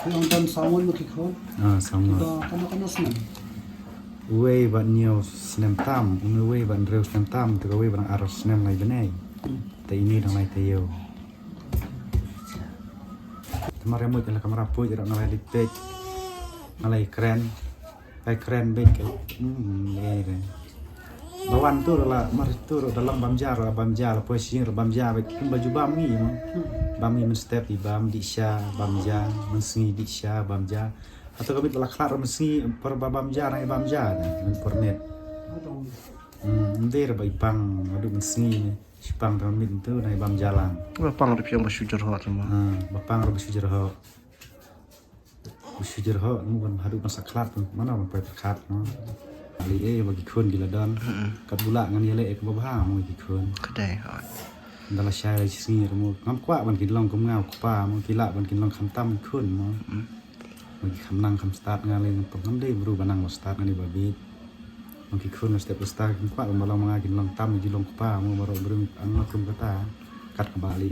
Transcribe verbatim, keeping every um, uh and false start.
Ki ong don saw ngut ki khun. Ah, saw ngut. Ba kano kano snem? Uwei ba hynñiew snem tam, uwei ba hynriew snem tam, te kawei ba dang ar snem lai bnai. Te ine dang lai taïew. Te mar ïa mut ïa la kamra puit ïa nga lai lipstick. Nga lai kren. Ai kren beit ka. Hmm, eh, eh. Ba wan tu la, mar tu la long bam ja, la bam ja, la poi sing la bam ja beit. Kin ba ju bam ngi mo. Bam ngi mynstep i bam dih sha, bam ja, mynsngi dih sha, bam ja. Hato ka miet ba la khlad mynsngi por ba bam ja nang i bam ja ne, mynpor miet. Hmm, ym dei ba i pang, haduh mynsngi ne. Shi pang tang miet tu nang i bam ja lang. Ba pang ruh phi ong ba shu jyrhoh tu mo. Hmm, ba pang ruh ba shu jyrhoh. Ba shu jyrhoh, mo ban haduh ban sa khlad, mano ban poi pyrkhat, mo. Lei eh ba ki khun ki la don. Kat ba lah ngan ïaleh eh kaba bha, mo, ki khun. Ka dei, hooid. Ynda la shai la shisngi ruh, mo. Ngam kwah ban kin long kum nga u kpa, mo, ki lah ban kin long khamtam ki khun, mo. Mo ki kham nang kham stad nga lei ngam pang ngam dei briew ba nang ba stad nga dei ba bieit. Mo ki khun step ba stad ngam kwah ban ba long ma nga kin long tam ki long kpa, mo, baroh briew ang ma kum kata. Kat kaba lei